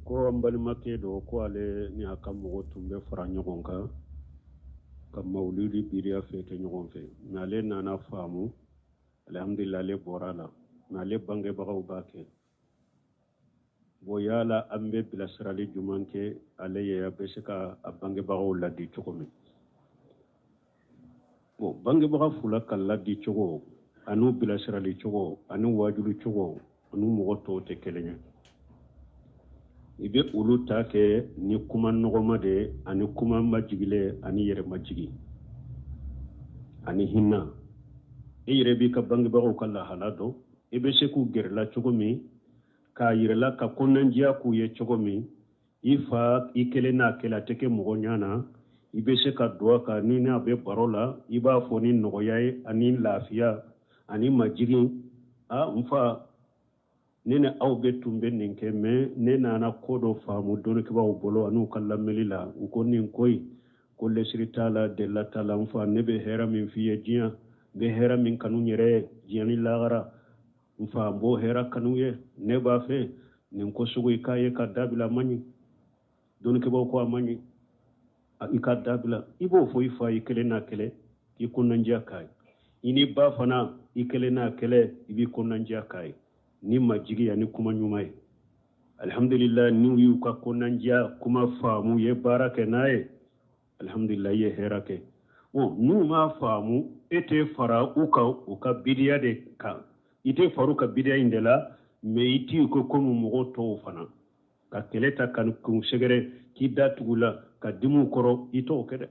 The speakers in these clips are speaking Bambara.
Ko an balimakɛ dɔ ko ale ni a ka mɔgɔ tun bɛ fara ɲɔgɔn kan ka mawuludi bidiya fɛ kɛ ɲɔgɔn fɛ, mais ale nana faamu, alhamdulillah, ale bɔra a la, mais ale bangebagaw b'a kɛ. Bon, yala an bɛ bilasirali jumɛn kɛ ale ye, a bɛ se ka a bangebagaw ladi cogo min? Bon, bangebaga fila ka ladi cogo an'u bilasirali cogo ani wajuli cogo ani mɔgɔ tɔw tɛ kelen ye. I bɛ olu ta kɛ ni kuma nɔgɔma de ye ani kuma majigilen ani yɛrɛ majigi ani hinɛ. E yɛrɛ b'i ka bangebagaw ka lahala dɔn, i bɛ se k'u gɛrɛla cogo min, k'a yirala ka kɔnɔnandiya k'u ye cogo min. I fa, i kelen n'a kɛlɛ, a tɛ kɛ mɔgɔ ɲɛ na. I bɛ se ka don a kan ni n'a bɛ baro la, i b'a fɔ ni nɔgɔya ye ani lafiya ani majigin: a n fa, ne ni aw bɛ tun bɛ nin kɛ, mais ne nana ko dɔ faamu dɔnnikɛbaaw bolo an'u ka lamɛnni la, u ko nin ko in ko lesiri t'a la, delila t'a la. N fa, ne bɛ hɛrɛ min f'i ye diɲɛ, n bɛ hɛrɛ min kanu n yɛrɛ ye diɲɛ ni lahara, n fa, n b'o hɛrɛ kanu ye. Ne b'a fɛ nin ko sugu i k'a ye ka dabila, a man ɲi, dɔnnikɛbaaw ko a man ɲi, i ka dabila. I b'o fɔ i fa i kelen n'a kɛlɛ, k'i kɔnɔnandiya k'a ye. I ni ba fana, i kelen n'a kɛlɛ, i b'i kɔnɔnandiya k'a ye ni majigi ani kuma ɲuman ye. Alhamdulillah, n'u y'u ka kɔnɔnandiya kuma faamu, ye baara kɛ n'a ye, alhamdulillah, i ye hɛrɛ kɛ. Bon, n'u m'a faamu, e tɛ fara u kan u ka bidiya de kan, i tɛ fara u ka bidiya in de la, mais i t'i ko komi mɔgɔ tɔw fana ka kɛlɛ ta ka kun sɛgɛrɛ, k'i da tugu la ka dimi u kɔrɔ, i t'o kɛ dɛ.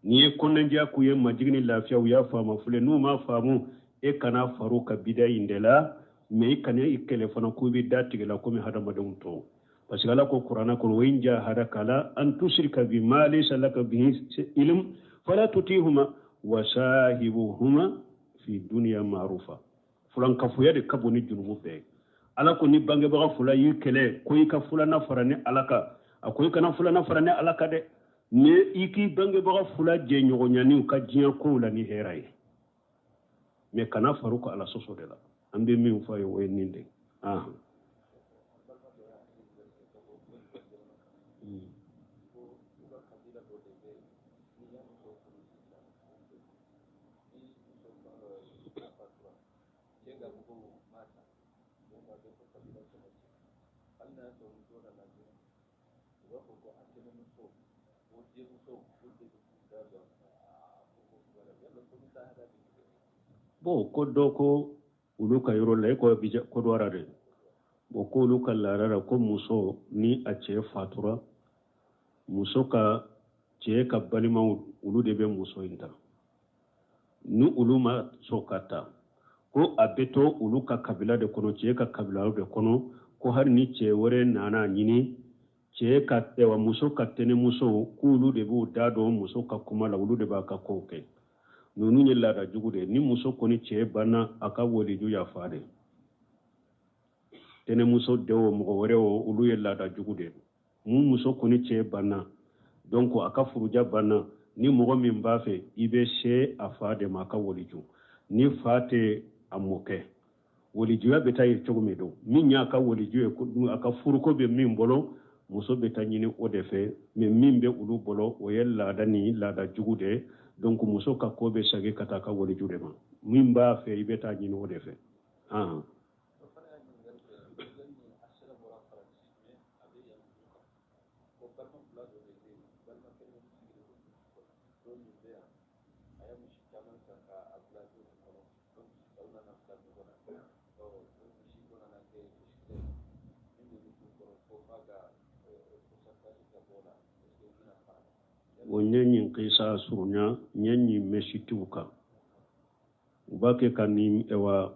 N'i ye kɔnɔnandiya k'u ye, majigin ni lafiya, u y'a faamu filɛ. N'u m'a faamu, e kana far'u ka bidiya in de la, mais i kana i kɛlɛ fana k'u bɛ da tigɛ la komi hadamadenw tɔw, parce que Ala ko Kuranɛ kɔnɔ: wa in jahadaka ala an tushrika bi ma laysa laka bihi ilm fala tutihuma wa sahibuhuma fi dunya ma'rufa. Fulankafoya de ka bon ni junumu bɛɛ ye. Ala ko ni bangebaga fila y'i kɛlɛ ko i ka fulana fara ni Ala kan, a ko i kana fulana fara ni Ala kan dɛ, mais i k'i bangebaga fila jɛɲɔgɔnya ni u ka diɲɛ kow la ni hɛrɛ ye, mais kana far'u ka Ala sɔsɔ de la. An bɛ min fɔ a ye, o ye nin de ye. Bon, ko dɔ ko olu ka yɔrɔ la, e ko Kɔdiwara de. Bon, ko olu ka laada la, ko muso ni a cɛ fatura, muso ka cɛ ka balimaw, olu de bɛ muso in ta. Ni olu ma sɔn ka ta, ko a bɛ to olu ka kabila de kɔnɔ, cɛ ka kabila de kɔnɔ, ko hali ni cɛ wɛrɛ nana ɲini, cɛ ka ɛwa muso ka tɛnɛmuso, k'olu de b'u da don muso ka kuma la, olu de b'a ka kow kɛ. Ninnu ye laada jugu de ye. Ni muso kɔni cɛ banna, a ka waliju y'a fa de, tɛnɛmuso de o, mɔgɔ wɛrɛ o, olu ye laada jugu de ye. Mun muso kɔni cɛ banna, donc a ka furuja banna, ni mɔgɔ min b'a fɛ, i bɛ se a fa de ma, a ka waliju. Ni fa tɛ, a mɔkɛ. Walijuya bɛ taa ye cogo min don, min y'a ka waliju ye, a ka furuko bɛ min bolo, muso bɛ taa ɲini o de fɛ. Mais min bɛ olu bolo, o ye laada ni laada jugu de ye. Donc muso ka ko bɛ segin ka taa ka waliju de ma. Min b'a fɛ, i bɛ taa ɲini o de fɛ. O ɲɛ ɲin kisa surunya ɲɛ ɲin mɛ sitiw kan, u b'a kɛ ka nin ɛwa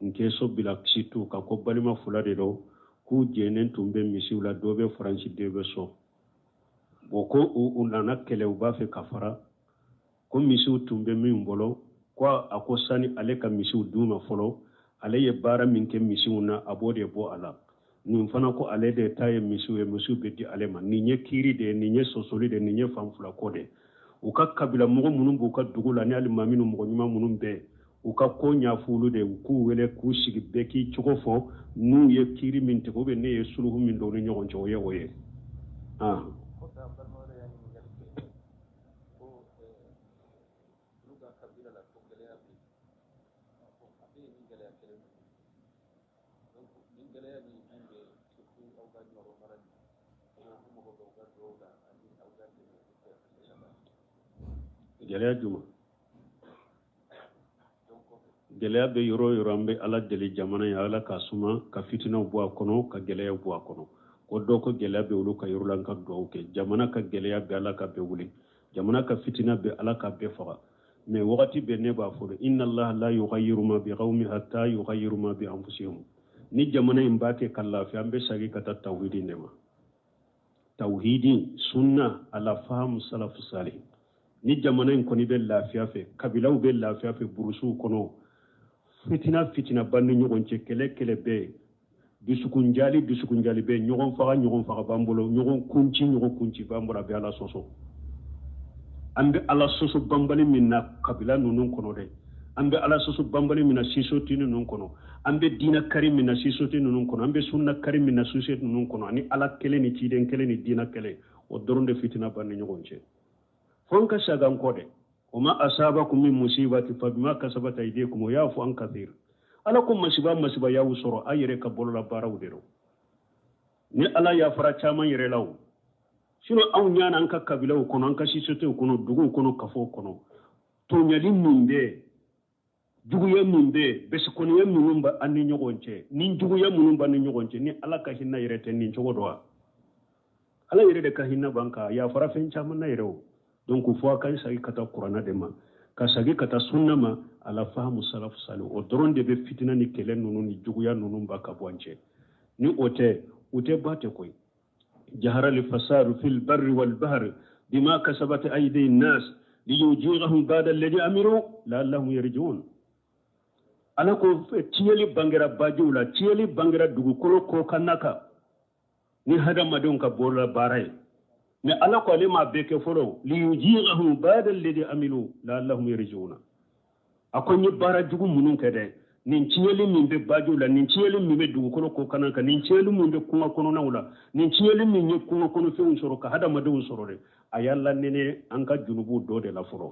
nkeso bila sitiw kan, ko balima fila de don, k'u jɛnen tun bɛ misiw la, dɔ bɛ Faransi, dɔ bɛ so. Bon, ko u nana kɛlɛ, u b'a fɛ ka fara, ko misiw tun bɛ min bolo, ko a ko sani ale ka misiw d'u ma fɔlɔ, ale ye baara min kɛ misiw na, a b'o de bɔ a la. Nin fana ko ale de ta ye misiw ye, misiw bɛ di ale ma. Nin ye kiiri de ye, nin ye sɔsɔli de ye, nin ye fan fila ko de ye. U ka kabila mɔgɔ minnu b'u ka dugu la, ni alimami mɔgɔ ɲuman minnu bɛ, U ka ko ɲɛfɔ olu de, u k'u wele k'u sigi, bɛɛ k'i cogo fɔ. N'u ye kiiri min tigɛ, ou bien ne ye suluhu min don u ni ɲɔgɔn cɛ, o ye o ye. Kɔfɛ, an balima wɛrɛ y'a ɲininkali kɛ ko olu ka kabila la, ko gɛlɛya bɛ yen, ko a bɛ yen ni gɛlɛya kelen ninnu. Donc nin gɛlɛya nin min bɛ surtout aw ka Ɲɔrɔ mara nin, ko u mago bɛ aw ka dugawu la ani aw ka dɛmɛ pour que a ka se ka ban. Gɛlɛya juma? Donc kɔfɛ. Gɛlɛya bɛ yɔrɔ o yɔrɔ, an bɛ Ala deli jamana ye, Ala k'a suma, ka fitinaw bɔ a kɔnɔ, ka gɛlɛyaw bɔ a kɔnɔ. Ko dɔ ko gɛlɛya bɛ olu ka yɔrɔ la, an ka dugawu kɛ. Jamana ka gɛlɛya bɛ, Ala ka bɛɛ wuli. Jamana ka fitina bɛ, Ala ka bɛɛ faga. Mais wagati bɛɛ ne b'a fɔ, inna Allah la yughayyiru ma bi qawmi hatta yughayyiru ma bi anfusihim. Ni jamana in b'a kɛ ka lafiya, an bɛ segin ka taa tawhidi de ma, tawhidi, sunna, ala fahamu salafu salih. Ni jamana in kɔni bɛ lafiya fɛ, kabilaw bɛ lafiya fɛ, burusiw kɔnɔ fitina fitina b'an ni ɲɔgɔn cɛ, kɛlɛ kɛlɛ bɛ yen, dusukunjali dusukunjali bɛ yen, ɲɔgɔn faga ɲɔgɔn faga b'an bolo, ɲɔgɔn kunci ɲɔgɔn kunci b'an bolo, a bɛ Ala sɔsɔ. An bɛ Ala sɔsɔ banbali min na kabila ninnu kɔnɔ dɛ, an bɛ Ala sɔsɔ banbali min na société ninnu kɔnɔ, an bɛ diinɛ kari min na société ninnu kɔnɔ, an bɛ sunna kari min na société ninnu kɔnɔ, ani Ala kelen ni ciden kelen ni diinɛ kelen, o dɔrɔn de fitina b'an ni ɲɔgɔn cɛ. Fo an ka segin an kɔ dɛ. Wa ma asabakum min musibati fa bima kasabat aydikum wa yafu an kathir. Ala ko masiba masiba y'aw sɔrɔ, a yɛrɛ ka bolola baaraw de don. Ni Ala yafara caman yɛrɛ la o. Sinon anw ɲana an ka kabilaw kɔnɔ, an ka sociétéw kɔnɔ, duguw kɔnɔ, kafow kɔnɔ, tɔɲali min bɛ, juguya min bɛ, besikɔniya minnu bɛ an ni ɲɔgɔn cɛ, ni juguya minnu b'an ni ɲɔgɔn cɛ, ni Ala ka hinɛ yɛrɛ tɛ nin cogo dɔ wa? Ala yɛrɛ de ka hinɛ b'an kan, yafara fɛn caman na yɛrɛ o. Donc fo a ka segin ka taa kuranɛ de ma, ka segin ka taa sunna ma, ala fahamu salafu salih. O dɔrɔn de bɛ fitina ni kɛlɛ ninnu ni juguya ninnu ba ka bɔ an cɛ. Ni o tɛ, u tɛ ba tɛ koyi. Jahara li fasadu fil barri wal bahri bima kasabat aydi nas liyujirahum ba'da alladhi amiru la'allahum yarji'un. Ala ko tiɲɛli bangera bajiw la, tiɲɛli bangera dugukolo kɔkanna kan ni hadamadenw ka bolola baara ye. Mais Ala ko ale m'a bɛɛ kɛ fɔlɔ, liyujirahum ba'da alladhi amilu la'allahum yarji'un. A ko n ye baara jugu minnu kɛ dɛ, nin tiɲɛli min bɛ bajiw la, nin tiɲɛli min bɛ dugukolo kɔkanna kan, nin tiɲɛli min bɛ kungo kɔnɔnaw la, nin tiɲɛli min ye kungo kɔnɔfɛnw sɔrɔ ka hadamadenw sɔrɔ dɛ, a y'a lanɛnɛ an ka junubuw dɔ de la fɔlɔ.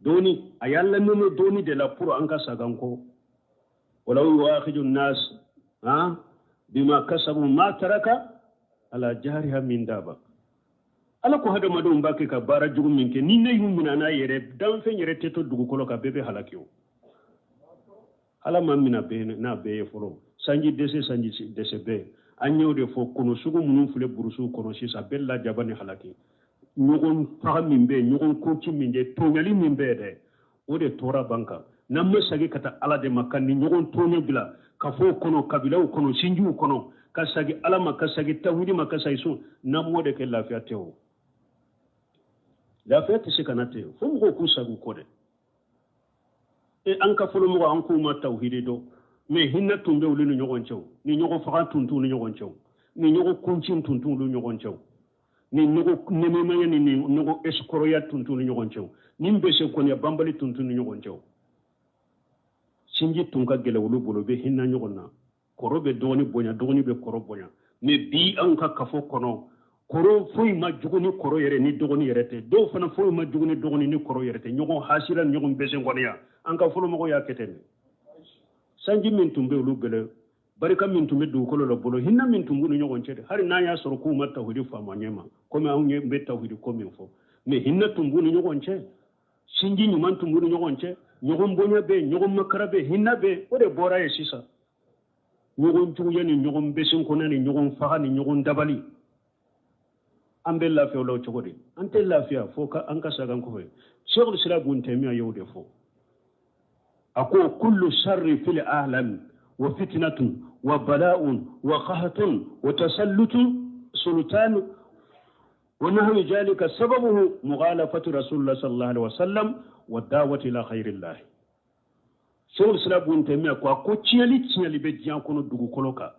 Dɔɔni, a y'a lanɛnɛ dɔɔni de la pour an ka segin an kɔ. Walaw yu'akhidhu an-nas bima kasabu ma taraka ala jahriha min daba. Ala ko hadamadenw b'a kɛ ka baara jugu min kɛ, ni ne y'u minɛ n'a yɛrɛ, danfɛn yɛrɛ tɛ to dugukolo kan, bɛɛ bɛ halaki o. Ala ma minɛ bɛɛ n'a bɛɛ ye fɔlɔ. Sanji dɛsɛ, sanji dɛsɛ bɛɛ. An y'o de fɔ, kɔnɔ sugu minnu filɛ burusiw kɔnɔ sisan, bɛɛ lajaba ni halaki. Ɲɔgɔn faga min bɛ yen, ɲɔgɔn kunci min bɛ yen, tɔɲɔli min bɛ yen dɛ, o de tɔɔrɔ b'an kan. N'an ma segin ka taa Ala de ma, ka nin ɲɔgɔn tɔɲɔ bila kafow kɔnɔ, kabilaw kɔnɔ, sinjiw kɔnɔ, ka segin Ala ma, ka segin tawhidi ma, ka segin sun, n'an m'o de kɛ, lafiya tɛ o. Lafiya tɛ se ka na ten, fo mɔgɔw k'u segin u kɔ dɛ. E an ka fɔlɔ mɔgɔ, an k'u ma tawhidi dɔn, mais hinɛ tun bɛ olu ni ɲɔgɔn cɛ o, ni ɲɔgɔn faga tun t'u ni ɲɔgɔn cɛ o, ni ɲɔgɔn kunci tun t'u ni ɲɔgɔn cɛ o, ni ɲɔgɔn nɛmɛmaya ni ɲɔgɔn esukɔrɔya tun t'u ni ɲɔgɔn cɛ o, ni bese kɔniya banbali tun t'u ni ɲɔgɔn cɛ o. Sinji tun ka gɛlɛn olu bolo, u bɛ hinɛ ɲɔgɔn na. Kɔrɔ bɛ dɔgɔnin bonya, dɔgɔnin bɛ kɔrɔ bonya. Mais bi anw ka kafo kɔnɔ, kɔrɔ foyi ma jugu ni kɔrɔ yɛrɛ ni dɔgɔnin yɛrɛ tɛ. Dɔw fana foyi ma jugu ni dɔgɔnin ni kɔrɔ yɛrɛ tɛ. Ɲɔgɔn hasira ni ɲɔgɔn bese kɔniya. An ka fɔlɔmɔgɔw y'a kɛ ten de. Sanji min tun bɛ olu bolo, barika min tun bɛ dugukolo la bolo, hinɛ min tun b'u ni ɲɔgɔn cɛ dɛ, hali n'an y'a sɔrɔ k'u ma tawhidi faamu ɲɛ ma, komi anw ye bɛ tawhidi ko min fɔ, mais hinɛ tun b'u ni ɲɔgɔn cɛ, sinji ɲuman tun b'u ni ɲɔgɔn cɛ, ɲɔgɔn bonya bɛ yen, ɲɔgɔn makara bɛ yen, hinɛ bɛ yen. O de bɔra yen sisan. Ɲɔgɔn juguya ni ɲɔgɔn besenkɔnɛ ni ɲɔgɔn faga ni ɲɔgɔn dabali, an bɛ lafiya o la cogo di? An tɛ lafiya fo ka an ka segin an kɔfɛ. Sheikhul Islam Ibn Taymiyyah y'o de fɔ. A ko kullu sharri fil alam wa fitnatun wa bala'un wa qahatun wa tasallutun sultan wa nahwi zalika sababuhu mughalafatu rasulullah sallallahu alaihi wasallam wa da'wati ila khairillah. Sheikhul Islam Ibn Taymiyyah ko a ko tiɲɛli tiɲɛli bɛ diɲɛ kɔnɔ dugukolo kan,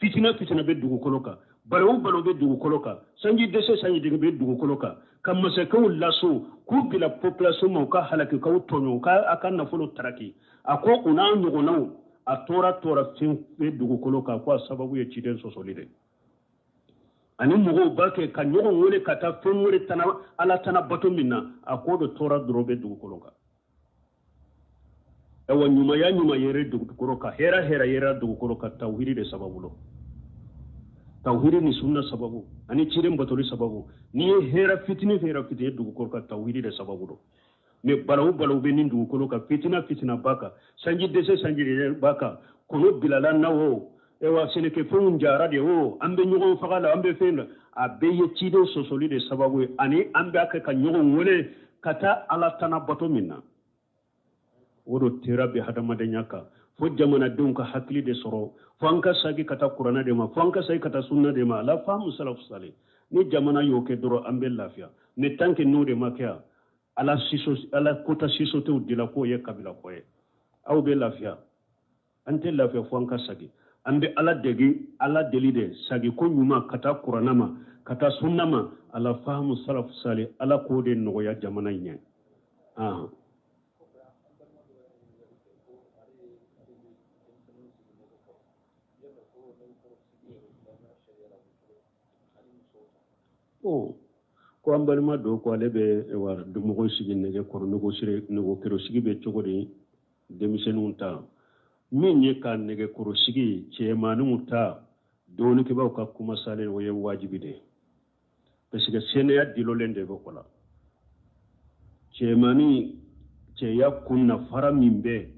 fitina fitina bɛ dugukolo kan, balawu balawu bɛ dugukolo kan, sanji dɛsɛ sanji dɛsɛ bɛ dugukolo kan, ka masakɛw laso k'u K'u bila population ma, u ka halaki, k'aw tɔɲɔ, u ka a ka nafolo taraki. A ko u n'a ɲɔgɔnnaw, a tora fɛn bɛ dugukolo kan, ko a sababu ye ciden sɔsɔli de. Ani mɔgɔw b'a kɛ ka ɲɔgɔn wele ka taa fɛn wɛrɛ tana, ala tana bato min na, a k'o de tora dɔrɔn bɛ dugukolo kan. Awa, ɲumanya ɲuman yɛrɛ dugukolo kan, hɛrɛ hɛrɛ yɛrɛ dugukolo kan, tawhidi de sababu lo. Tawhidi ni sunna sababu ani ciden batoli sababu. N'i ye hɛrɛ fitinin hɛrɛ fitinin ye dugukolo kan, tawhidi de sababu lo. Mais balawu balawu bɛ nin dugukolo kan, fitina fitina b'a kan, sanji dɛsɛ sanji dɛsɛ b'a kan, kɔnɔ bilala na o, ewa sɛnɛkɛfɛnw jara de o, an bɛ ɲɔgɔn faga la, an bɛ fɛn la, a bɛɛ ye ciden sɔsɔli de sababu ye. Ani an b'a kɛ ka ɲɔgɔn wele ka taa ala tana bato min na, o de tera bɛ hadamadenya kan. Fo jamanadenw ka hakili de sɔrɔ, fo an ka sagi ka taa kuranɛ de ma, fo an ka sagi ka taa sunna de ma, ala faamu salafu sale. Ni jamana y'o kɛ dɔrɔn, an bɛ lafiya. Mais tant que n'o de ma kɛ yan, ala siso ala kota sisotew dila k'o ye kabila ko ye, aw bɛ lafiya, an tɛ lafiya. Fo an ka sagi, an bɛ ala degi, ala deli de sagi ko ɲuman ka taa kuranɛ ma, ka taa sunna ma, ala faamu salafu sale. Ala k'o de nɔgɔya jamana in ɲɛ. Ahan. Bon, ko an balima dɔ ko ale bɛ wa mɔgɔw sigi nɛgɛ kɔrɔ, nɛgɛkɔrɔ sigi bɛ cogo di denmisɛnninw ta? Min ye ka nɛgɛkɔrɔ sigi cɛmaninw ta, dɔɔnikɛbaaw ka kuma salen, o ye wajibi de ye, parce que sɛnɛya dilolen de bɛ o la. Cɛmanin cɛya kun na fara min bɛ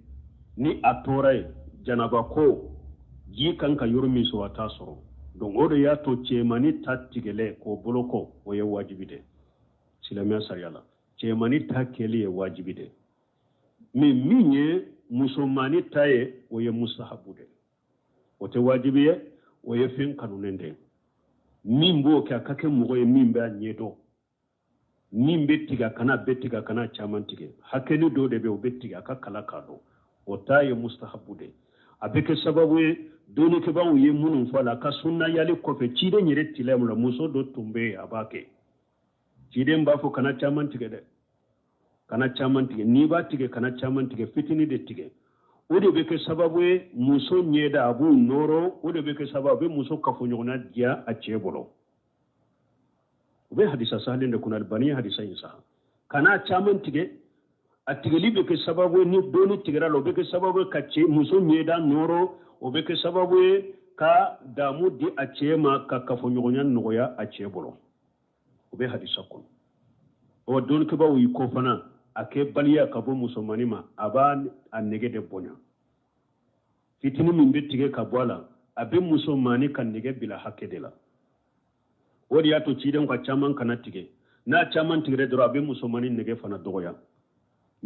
ni a tora ye janaba ko ji kan ka yɔrɔ min sɔrɔ, a t'a sɔrɔ. Donc o de y'a to cɛmanin ta tigɛlɛ k'o bolo kɔ, o ye wajibi de silamɛya sariya la. Cɛmanin ta kɛli ye wajibi de. Mais min ye musomanin ta ye, o ye mustahabu de, o tɛ wajibi ye, o ye fɛn kanunen de. Min b'o kɛ, a ka kɛ mɔgɔ ye min b'a ɲɛdɔn. Min bɛ tigɛ, a kana bɛɛ tigɛ, a kana caman tigɛ, hakɛni dɔ de bɛ, o bɛ tigɛ, a ka kala k'a dɔn, o ta ye mustahabu de. A bɛ kɛ sababu ye, dɔnnikɛbaaw ye minnu fɔ a la, a ka sunnayali kɔfɛ, ciden yɛrɛ tila mun la, muso dɔ tun bɛ yen, a b'a kɛ. Ciden b'a fɔ kana caman tigɛ dɛ, kana caman tigɛ, n'i b'a tigɛ, kana caman tigɛ, fitinin de tigɛ. O de bɛ kɛ sababu ye muso ɲɛda a b'u nɔrɔ, o de bɛ kɛ sababu a bɛ muso kafoɲɔgɔnna diya a cɛ bolo. O bɛ hadisa sahalen de kɔnɔ, Albani ye hadisa in sa. Kana caman tigɛ, a tigɛli bɛ kɛ sababu ye, ni dɔɔni tigɛra la, o bɛ kɛ sababu ye ka cɛ muso ɲɛda nɔrɔ, o bɛ kɛ sababu ye ka damu di a cɛ ma, ka kafoɲɔgɔnya nɔgɔya a cɛ bolo. O bɛ hadisa kɔnɔ. Ɔ, dɔnnikɛbaaw y'i kɔ fana, a kɛ baliya ka bɔ musomannin ma, a b'a a nege de bonya. Fitinin min bɛ tigɛ ka bɔ a la, a bɛ musomannin ka nege bila hakɛ de la. O de y'a to cidenw ka caman kana tigɛ. N'a caman tigɛra dɔrɔn, a bɛ musomannin nege fana dɔgɔya.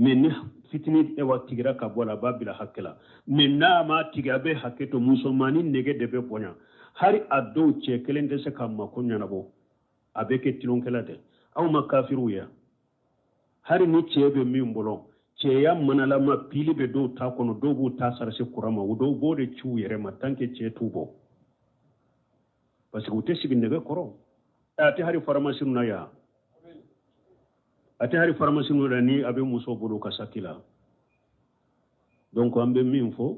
Mais ni fitinin ewa tigɛra ka bɔ a la, a b'a bila hakɛ la. Mais n'a ma tigɛ, a bɛ hakɛ to, musomannin nege de bɛ bonya. Hali a dɔw cɛ kelen tɛ se ka mako ɲɛnabɔ, a bɛ kɛ tulonkɛla dɛ. Aw ma kafiriw ye, hali ni cɛ bɛ min bolo, cɛya manalama pili bɛ dɔw ta kɔnɔ, dɔw b'u ta sarasi kuran ma, o dɔw b'o de ci u yɛrɛ ma tant que cɛ t'u bɔ, parce que u tɛ sigi nɛgɛ kɔrɔ. A tɛ hali pharmacie na yan, a tɛ hali pharmacie na ni a bɛ muso bolo ka saki la. Donc an bɛ min fɔ,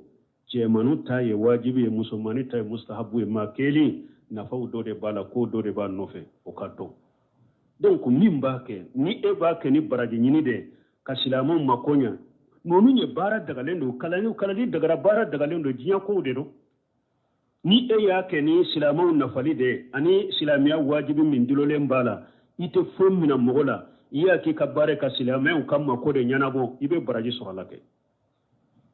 cɛmaninw ta ye wajibi ye, musomanin ta ye mustahabu ye. Maa kelen nafaw dɔ de b'a la, ko dɔ de b'a nɔfɛ, o ka dɔn. Donc min b'a kɛ, ni e b'a kɛ ni baraji ɲini de ka silamɛw mako ɲɛ, ninnu ye baara dagalen don, kalali kalali dagara, baara dagalen don, diɲɛ kow de don. Ni e y'a kɛ ni silamɛw nafali de ye ani silamɛya wajibi min dulolen b'a la, i tɛ foyi minɛ mɔgɔ la, i y'a k'i ka baara ka silamɛw ka mako de ɲɛnabɔ, i bɛ baraji sɔrɔ a la. Kɛ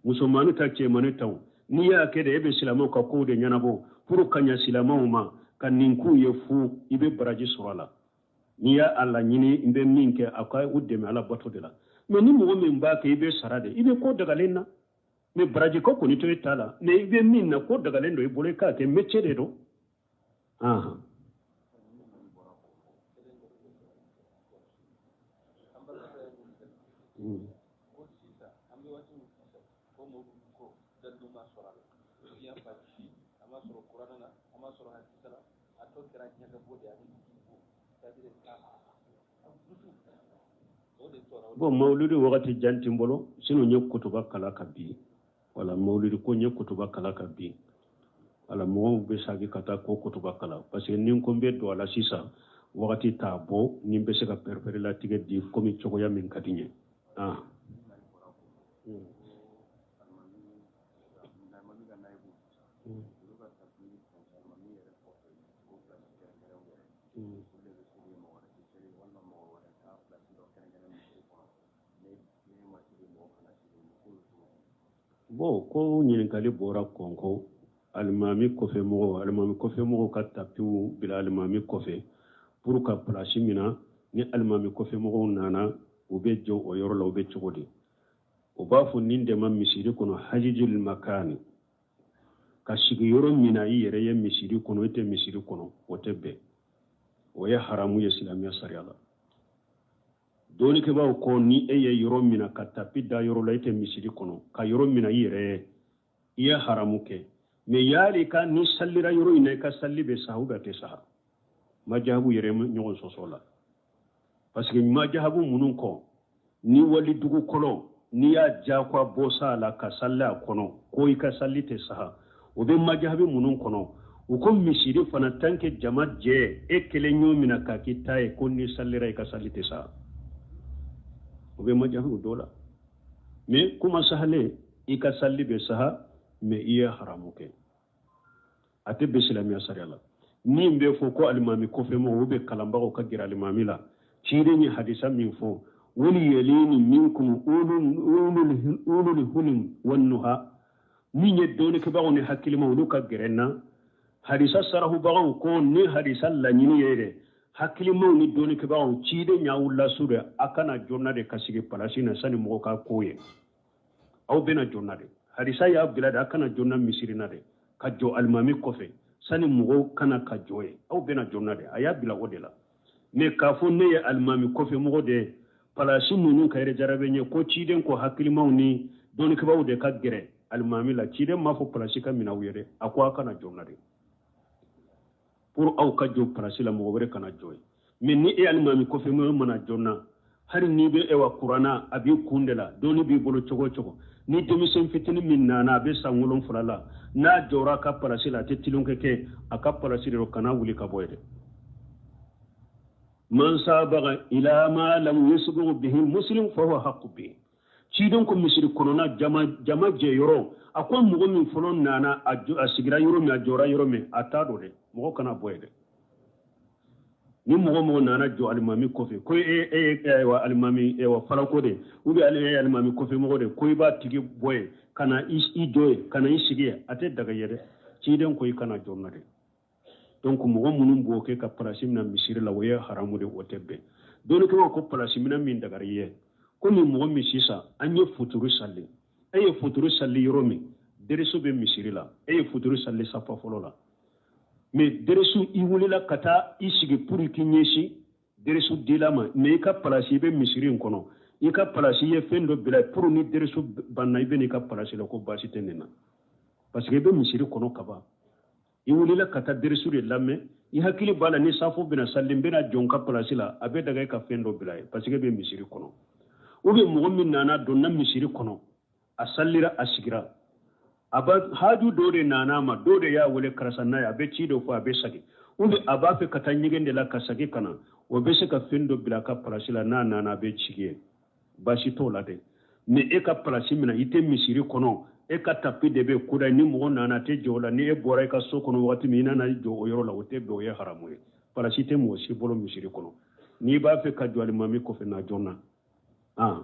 musomanin ta, cɛmanin ta, n'i y'a kɛ de, e bɛ silamɛw ka kow de ɲɛnabɔ pour ka ɲɛ silamɛw ma, ka nin k'u ye fu, i bɛ baraji sɔrɔ a la. N'i y'a a laɲini, n bɛ min kɛ, a ka u dɛmɛ ala bato de la. Mais ni mɔgɔ min b'a kɛ, i bɛ sara de, i bɛ ko dagalen na, mais baraji ko kɔni to e ta la. Mais i bɛ min na, ko dagalen don i bolo, i k'a kɛ, métier de don. Ahan. Ko sisan an bɛ waati min sisan, ko mawuludu ko dalilu ma sɔrɔ a la diɲɛ fan si, a ma sɔrɔ kuranɛ na, a ma sɔrɔ hadisa la, a tɔ kɛra ɲɛgɛbɔ de ye ani dusu bɔ, c'est à dire ka dusu. Bon, mawuludi wagati jan tɛ n bolo, sinon n ye kutuba kalan ka bin. Wala mawuludi ko n ye kutuba kalan ka bin. Wala mɔgɔw bɛ sagi ka taa ko kutuba kalan, parce que ni n ko n bɛ don a la sisan, wagati t'a bɔ ni n bɛ se ka pɛrɛpɛrɛlatigɛ di komi cogoya min ka di n ye. Ah. Bon, ko ɲininkali bɔra kɔnko alimami kɔfɛ mɔgɔw, alimami kɔfɛ mɔgɔw ka tapiw bila alimami kɔfɛ pour ka place mina. Ni alimami kɔfɛ mɔgɔw nana, u bɛ jɔ o yɔrɔ la, u bɛ cogo di? O b'a fɔ nin de ma misiri kɔnɔ hajijil makani, ka sigi yɔrɔ min na i yɛrɛ ye misiri kɔnɔ, i tɛ misiri kɔnɔ, o tɛ bɛn, o ye haramu ye silamɛya sariya la. Dɔnnikɛbaaw ko ni e ye yɔrɔ mina ka tapi da yɔrɔ la, i tɛ misiri kɔnɔ, ka yɔrɔ mina i yɛrɛ ye, i ye haramu kɛ. Mais yali ka ni sallira yɔrɔ in na, i ka salli bɛ saha ou bien a tɛ saha? Majahabu yɛrɛ ɲɔgɔn sɔsɔ la, parce que majahabu minnu kɔ ni wali dugukolo n'i y'a jagoya bɔ sa la ka salli a kɔnɔ, ko i ka salli tɛ saha, o bɛ majahabi minnu kɔnɔ, u ko misiri fana tant que jama jɛ e kelen y'o minɛ k'a k'i ta ye, ko n'i sallira i ka salli tɛ saha, o bɛ majahabi dɔ la. Mais kuma sahalen, i ka salli bɛ saha, mais i ye haramu kɛ, a tɛ bɛn silamɛya sariya la. Min bɛ fɔ ko alimami kɔfɛ mɔgɔw bɛ kalanbagaw ka gɛrɛ alimami la, ciden ye hadisa min fɔ, wali yalini minkum ulul hulum wan nuha, min ye dɔnnikɛbagaw ni hakilimaw, olu ka gɛrɛ na. Hadisa sarahubagaw ko ni hadisa laɲini ye dɛ, hakilimaw ni dɔnnikɛbagaw, ciden y'aw lasu dɛ, a kana joona de ka sigi palasi na sani mɔgɔ ka ko ye, aw bɛna joona de. Hadisa y'a bila de, a kana joona misiri na de ka jɔ alimami kɔfɛ sani mɔgɔw kana ka jɔ ye, aw bɛna joona de, a y'a bila o de la. Mais k'a fɔ ne ye alimami kɔfɛ mɔgɔ de ye, palasi ninnu ka yɛrɛ jarabe ɲɛ, ko ciden ko hakilimaw ni dɔnnikɛbaaw de ka gɛrɛ alimami la, ciden m'a fɔ palasi ka minɛ aw ye dɛ, a ko a kana joona de pour aw ka jɔ palasi la, mɔgɔ wɛrɛ kana jɔ ye. Mais ni e alimami kɔfɛ mɔgɔ mana joona, hali n'i bɛ ewa kuranna a b'i kun de la, dɔnni b'i bolo cogo o cogo, ni denmisɛn fitinin min nana a bɛ san 7 la, n'a jɔra a ka palasi la, a tɛ tilonkɛ kɛ, a ka palasi de don, kana wuli ka bɔ yen dɛ. Man sabaga ila ma lam yusbigu bihi muslim fa huwa haqqu bihi. Ciden ko misiri kɔnɔna jama jɛ yɔrɔ, a ko mɔgɔ min fɔlɔ nana a sigira yɔrɔ min, a jɔra yɔrɔ min, a t'a dɔn dɛ, mɔgɔ kana bɔ yen dɛ. Ni mɔgɔ mɔgɔ nana jɔ alimami kɔfɛ, ko e e wa alimami wa falako de, ou bien e ye alimami kɔfɛ mɔgɔ de, ko i b'a tigi bɔ yen ka na i jɔ yen, ka na i sigi yen, a tɛ daga ye dɛ. Ciden ko i kana jɔ na dɛ. Donc mɔgɔ minnu b'o kɛ ka palasi minɛ misiri la, o ye haramu de, o tɛ bɛn. Dɔnnikɛlaw ko palasi minɛ min dagara i ye, komi mɔgɔ min sisan an ye futuru sali, e ye futuru sali yɔrɔ min, dereso bɛ misiri la, e ye futuru sali safa fɔlɔ la, mais deresu i wulila ka taa i sigi pour k'i ɲɛsin deresu dila ma, mais i ka palasi i bɛ misiri in kɔnɔ, i ka palasi i ye fɛn dɔ bila pour ni deresu banna i bɛ n'i ka palasi la, ko baasi tɛ nin na, parce que i bɛ misiri kɔnɔ kaban. I wulila ka taa deresu de lamɛn, i hakili b'a la ni safo bɛna sali, n bɛna jɔ n ka palasi la, a bɛ daga i ka fɛn dɔ bila yen, parce que e bɛ misiri kɔnɔ. Ou bien mɔgɔ min nana donna misiri kɔnɔ, a salira, a sigira, a ba haju dɔ de nana a ma, dɔ de y'a wele karisa n'a ye, a bɛ ci dɔ fɔ, a bɛ segin, ou bien a b'a fɛ ka taa ɲɛgɛn de la ka segin ka na, o bɛ se ka fɛn dɔ bila a ka palasi la, n'a nana a bɛ sigi yen, baasi t'o la dɛ. Mais e ka palasi minɛ, i tɛ misiri kɔnɔ, e ka tapi de bɛ koda, ni mɔgɔ nana a tɛ jɔ o la, ni e bɔra i ka so kɔnɔ wagati min i nana jɔ o yɔrɔ la, o tɛ bɛn, o ye haramu ye. Palasi tɛ mɔgɔ si bolo misiri kɔnɔ. N'i b'a fɛ ka jɔ alimami kɔfɛ, na joona. Ah,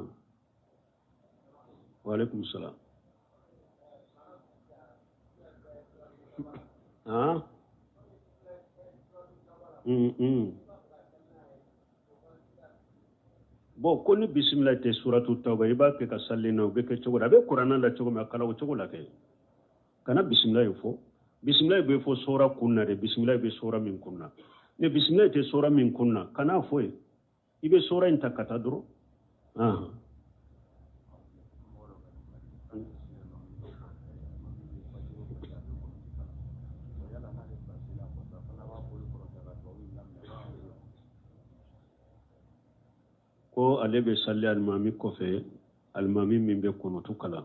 waaleykum salam. Ah, Bon, ko ni bisimila tɛ suratu tawba, i b'a kɛ ka sali na, o bɛ kɛ cogo di? A bɛ kuranna la cogo min, a kalan o cogo la kɛ. Kana bisimila ye fɔ. Bisimila bɛ fɔ sora kun na de, bisimila bɛ sora min kun na. Mais bisimila tɛ sora min kun na, kana fɔ yen. I bɛ sora in ta ka taa dɔrɔn. Ah. Ko Ko ale bɛ sali alimami kɔfɛ, alimami min bɛ kunutu kalan,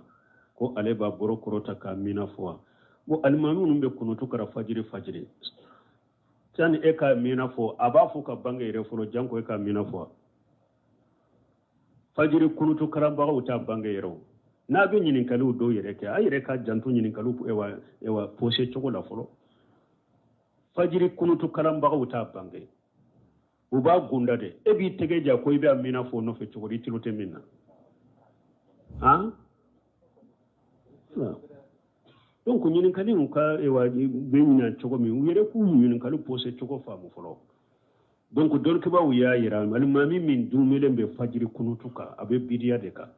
ko ale b'a bolo kɔrɔta k'amina fɔ wa? Bon, alimami minnu bɛ kunutu kalan fajiri fajiri, sani e ka amina fɔ, a b'a fɔ ka bange yɛrɛ fɔlɔ, janko e ka amina fɔ wa? Fajiri kunutu kalanbagaw t'a bange yɛrɛ o. N'a bɛ ɲininkaliw dɔw yɛrɛ kɛ, a yɛrɛ ka janto ɲininkaliw ewa pose cogo la fɔlɔ. Fajiri kunutu kalanbagaw t'a bange, u b'a gunda de. E b'i tɛgɛ ja ko i bɛ amina fɔ o nɔfɛ cogo di, i tulo tɛ min na? Han, donc ɲininkaliw ka ewa bɛ ɲina cogo min, u yɛrɛ k'u ɲininkali pose cogo faamu fɔlɔ. Donc dɔnnikɛbaaw y'a yira, alimami min duumɛlen bɛ fajiri kunutu kan, a bɛ bidiya de kan,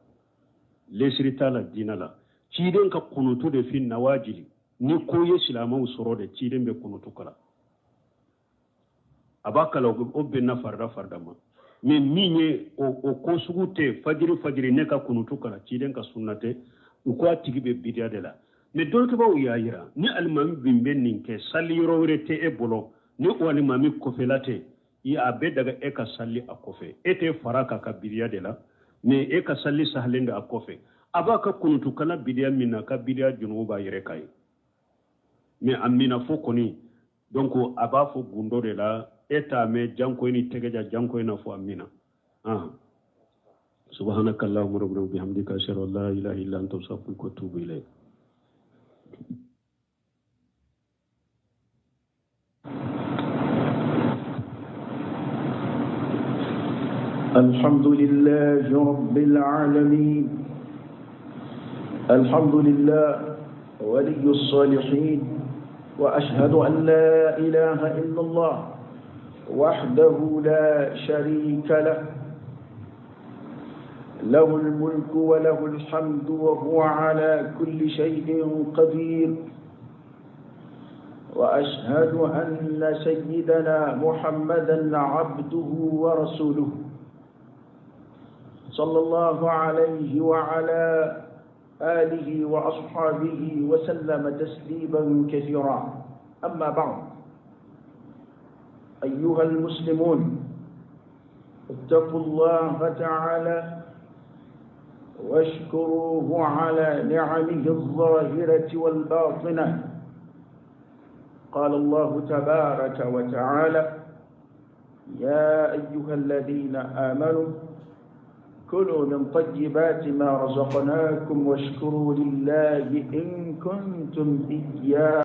lesiri t'a la diinɛ la. Ciden ka kunutu de fi nawajili, ni ko ye silamɛw sɔrɔ de, ciden bɛ kunutu kalan, a b'a kalan, o bɛnna farida farida ma. Mais min ye o ko sugu tɛ fajiri fajiri ne ka kunutu kalan, ciden ka sunna tɛ, u ko a tigi bɛ bidiya de la. Mais dɔnnikɛbaaw y'a yira, ni alimami min bɛ nin kɛ, sali yɔrɔ wɛrɛ tɛ e bolo ni o alimami kɔfɛla tɛ, a bɛ daga e ka sali a kɔfɛ. E tɛ fara k'a ka bidiya de la, mais e ka sali sahalen don a kɔfɛ. A b'a ka kunutukala bidiya min na, a ka bidiya junubu b'a yɛrɛ kan ye. Mais amina fɔ kɔni, donc a b'a fɔ gundo de la, e t'a mɛn, janko i ni tɛgɛ ja, janko i n'a fɔ amina. Subhanaka allahumma rabbana wa bihamdika, ashhadu an la ilaha illa anta, astaghfiruka wa atubu ilayk. الحمد لله رب العالمين، الحمد لله ولي الصالحين، وأشهد أن لا إله إلا الله وحده لا شريك له، له الملك وله الحمد وهو على كل شيء قدير، وأشهد أن سيدنا محمدا عبده ورسوله صلى الله عليه وعلى آله وأصحابه وسلم تسليما كثيرا. أما بعد، أيها المسلمون، اتقوا الله تعالى واشكروه على نعمه الظاهرة والباطنة. قال الله تبارك وتعالى: يا أيها الذين آمنوا كلوا من طيبات ما رزقناكم واشكروا لله إن كنتم إياه